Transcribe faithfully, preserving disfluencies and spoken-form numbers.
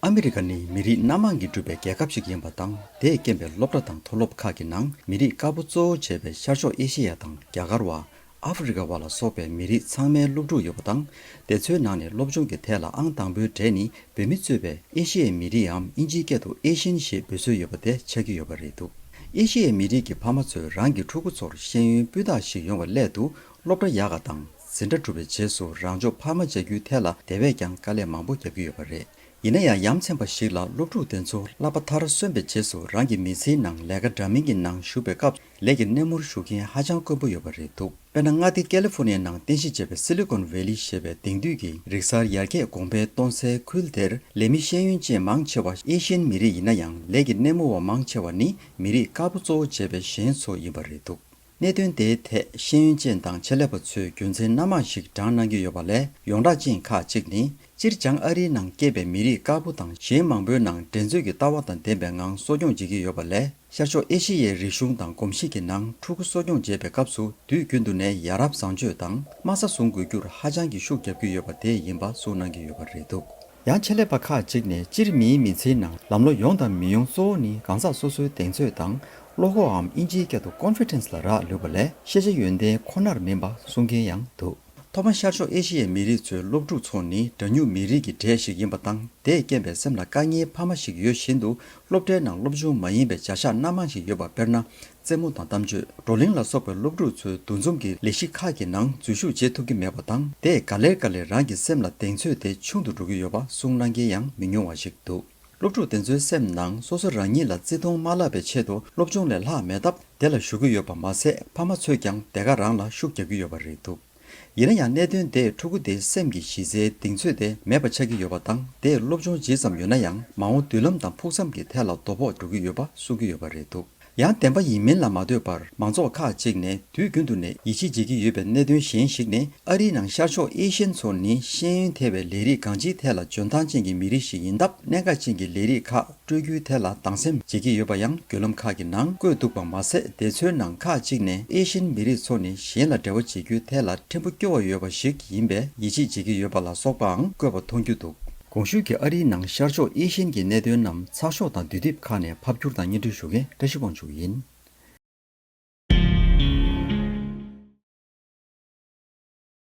ཨ་མི་རི་ཀ་ནི་མི་རིགས་སྣ་མང་གིས་གྲུབ་པའི་རྒྱལ་ཁབ་ཅིག་ཡིན་པ་དང་། དེས་རྐྱེན་པས་སློབ་གྲྭ་དང་མཐོ་སློབ་ཁག་གི་ནང་མི་རིགས་དཀར་པོ་གཙོ་བོ་བྱས་པའི་ཤར་ཕྱོགས་ཨེ་ཤེ་ཡ་དང་རྒྱ་གར་བ། ཨ་ཧྥེ་རི་ཀ་བ་ལ་སོགས་པའི་མི་རིགས་ཚང་མའི་སློབ་ཕྲུག་ཡོད་པ་དང་། དེ་ཚོའི་ནང་ནས་སློབ་སྦྱོང་གི་ཐད་ལ་ཨང་དང་པོའི་གྲས་ནི་བོད་མི་གཙོས་པའི་ཨེ་ཤེ་ཡའི་མི་རིགས་འམ་ཨིན་ཇིའི་སྐད་དུ་ཨེ་ཤེན་ཞེས་འབོད་སྲོལ་ཡོད་པ་དེ་ཆགས་ཀྱི་ཡོད་པ་རེད་འདུག་ཨེ་ཤེ་ཡའི་མི་རིགས་ཀྱི་ཕ་མ་ཚོས་རང་གི་ཕྲུ་གུ་ཚོར་ཤེས་ཡོན་སྤུས་དག་ཞིག་ཡོང་བའི་སླད་དུ་སློབ་གྲྭ་ཡག་ག་དང་འཛིན་གྲྭ་གྲུབ་པའི་རྗེས་སུ་རང་སྦྱོང་འཕར་མ་བྱ་རྒྱུའི་ཐད་ལ་དེ་བས་ཀྱང་དཀའ་ལས་མང་པོ་རྒྱག་གི་ཡོད་པ་རེད། ཡིན་ན་ཡང་ཡ་མཚན་པ་ཞིག་ལ་སློབ་ཕྲུག་དེ་ཚོ་བསླབ་པ་མཐར་སོན་པའི་རྗེས་སུ་རང་གི་མི་ཚེའི་ནང་ལས་ཀ་འདྲ་མིན་གྱི་ནང་ཞུགས་པའི་སྐབས་ལས་ཀྱི་སྣེ་མོར་ཞུགས་མཁན་ཧ་ཅང་དཀོན་པོ་ཡོད་པ་རེད་འདུག་དཔེར་ན་མངའ་སྡེ་ཀེ་ལི་ཧྥོ་ནི་ཡའི་ནང་རྟེན་གཞི་བྱས་པའི་སི་ལི་ཀོན་ཝེ་ལི་ཞེས་པའི་དེང་དུས་ཀྱི་རིག་གསར་ཡར་རྒྱས་གོང་འཕེལ་གཏོང་སའི་ཁུལ་དེར་ལས་མི་ཤེས་ཡོན་ཅན་མང་ཆེ་བ་ཨེ་ཤི་ཡན་མི་རིགས་ཡིན་ན་ཡང་ལས་ཀྱི་སྣེ་མོ་བ་མང་ཆེ་བ་ནི་མི་རིགས་དཀར་པོ་གཙོ་བོ་བྱས་པའི་གཞན་ཚོ་ཡིན་པ་རེད་འདུག་གནད་དོན་དེའི་ཐད་ཤེས་ཡོན་ཅན་དང་ཆེད་ལས་པ་ཚོས་རྒྱུ་མཚན་སྣ་མང་ཞིག་བགྲངས་གནང་གི་ཡོད་པ་ལས་ཡོངས་གྲགས་ཅན་ཁག་ཅིག་ནི། སྤྱིར་བྱང་ཨ་རིའི་ནང་སྐྱེས་པའི་མི་རིགས་དཀར་པོ་དང་གཞན་མང་པོའི་ནང་འགྲན་རྩོད་ཀྱི་ལྟ་བ་དང་ལྡན་པའི་ངང་གསོ་སྐྱོང་བྱེད་ཀྱི་ཡོད་པ་ལས། ཤར་ཕྱོགས་ཨེ་ཤི་ཡའི་རིག་གཞུང་དང་གོམས་གཤིས་ཀྱི་ནང་ཕྲུ་གུ་གསོ་སྐྱོང་བྱེད་པའི་སྐབས་སུ་དུས་རྒྱུན་དུ་ནས་ཡ་རབས་བཟང་སྤྱོད་དང་དམའ་ས་བཟུང་དགོས་རྒྱུར་ཧ་ཅང་གི་ཤུགས་རྒྱབ་ཀྱི་ཡོད་པ་དེ་ཡིན་པ་གསུངས་གནང་གི་ཡོད་པ་རེད་འདུག་ཡང་ཆེད་ལས་པ་ཁག་ཅིག་ནས་སྤྱིར་མིའི་མི་ཚེའི་ནང་ལམ་ལྷོང་ཡོང་དང་མི་ཡོང་གཙོ་བོ་ནི་གང་ཟག་སོ་སོའི་གདེང་ཚོད་དང་བློ་ཁོག་གམ་ཨིན་ཇིའི་སྐད་དུ་ཀོན་ཕི་ཌེན་སི་ལ་རག་ལུས་པ་ལས་ཤེས་བྱ་ཡོན་ཏན་ཁོ་ནར་མིན་པ་གསུང་མཁན་ཡང་འདུག་ཐོག་མར་ཤར་ཕྱོགས་ཨེ་ཤི་ཡའི་མི་རིགས་ཚོའི་སློབ་ཕྲུག་ཚོ་ནི་འདྲ་མཉམ་མི་རིགས་ཀྱི་གྲས་ཤིག་ཡིན་པ་དང་། དེས་རྐྱེན་པས་སེམས་ལ་དཀའ་ངལ་འཕར་མ་ཞིག་ཡོད་བཞིན་དུ། སློབ་གྲྭའི་ནང་སློབ་སྦྱོང་མ་ཡིན་པའི་བྱ་གཞག་སྣ་མང་ཞིག་ཡོད་པ། དཔེར་ན། རྩེད་མོ་དང་གཏམ་བརྗོད། བགྲོ་གླེང་ལ་སོགས་པའི་སློབ་ཕྲུག་ཚོའི་འདུ་འཛོམས་ཀྱི་ལས་གཞི་ཁག་གི་ནང་འཛུལ་ཞུགས་བྱེད་ཐུབ་ཀྱི་མེད་པ་དང་། དེས་ག་ལེར་ག་ལེར་རང་གི་སེམས་ལ་གདེང་ཚོད་དེ་ཆུང་དུ་འགྲོ་གི་ཡོད་པ་གསུངས་གནང་མཁན་ཡང་མི་ཉུང་བ་ཞིག་འདུག་སློབ་ཕྲུག་དེ་ཚོའི་སེམས་ནང་སོ་སོ་རང་ཉིད་ལ་བརྩི་མཐོང་མ་བརླག་པའི་ཆེད་དུ་སློབ་སྦྱོང་ལས་ལྷག་མེད་སྟབས། དེ་ལ་ཞུགས་ཀྱི་ཡོད་པ་མ་ཟད། ཕ་མ་ཚོས་ཀྱང་དེ་ག་རང་ལ་ཤུགས་རྒྱག་གི་ཡོད་པ་རེད་འདུག་ཡིན་ན་ཡང་གནད་དོན་དེས་ཕྲུ་གུ་དེའི་སེམས་ཀྱི་གཞི་རྩའི་གདེང་ཚོད་དེ་མེད་པ་ཆགས་ཀྱི་ཡོད་པ་དང་། དེས་སློབ་སྦྱོང་ཇི་ཙམ་ཡོད་ན་ཡང་མ་འོངས་མདུན་ལམ་དང་ཕུགས་བསམ་གྱི་ཐད་ལ་དོ་ཕོག་འགྲོ་གི་ཡོད་པ་གསུང་གི་ཡོད་པ་རེད་འདུག་ཡང་བདེན་པ་ཡིན་མིན་ལ་མ་ལྟོས་པར་མང་ཚོགས་ཁག་ཅིག་ནས་དུས་རྒྱུན་དུ་ནས་ཡིད་ཆེས་བྱེད་ཀྱི་ཡོད་པའི་གནད་དོན་གཞན་ཞིག་ནི། ཨ་རིའི་ནང་ཤར་ཕྱོགས་ཨེ་ཤི་ཡན་ཚོ་ནི་ཤེས་ཡོན་ཐེ་བའི་ལས་རིགས་གང་ཅིའི་ཐད་ལ་འཇོན་ཐང་ཅན་གྱི་མི་རིགས་ཤིག་ཡིན་སྟབས། གནད་འགག་ཅན་གྱི་ལས་རིགས་ཁག་སྤྲོད་རྒྱུའི་ཐད་ལ་སྡང་སེམས་བྱེད་ཀྱི་ཡོད་པ་ཡང་བརྒྱུད་ལམ་ཁག་གི་ནང་བཀོད་འདུག་པ་མ་ཟད། དེ་ཚོའི་ནང་ཁག་ཅིག་ནས་ཨེ་ཤི་ཡན་མི་རིགས་ཚོ་ནི་གཞན་ལ་འབྲེལ་བ་བྱེད་རྒྱུའི་ཐད་ལ་ཕྲན་བུ་སྐྱོ་བ་ཡོད་པ་ཞིག་ཡིན་པས་ཡིད་ཆེས་བྱེད་ཀྱི་ཡོད་པ་ལ་སོགས་པའང་བཀོད་པ་མཐོང་རྒྱུ་འདུག་གོང་ཞུས་ཀྱི་ཨ་རིའི་ནང་ཤར་ཕྱོགས་ཨེ་ཤི་ཡན་གྱི་གནད་དོན་རྣམས་ཚགས་ཤོག་དང་དུས་དེབ་ཁག་ནས་ཕབ་བསྒྱུར་དང་སྙན་སྒྲོན་ཞུ་མཁན་བཀྲ་ཤིས་དབང་ཕྱུག་ཡིན།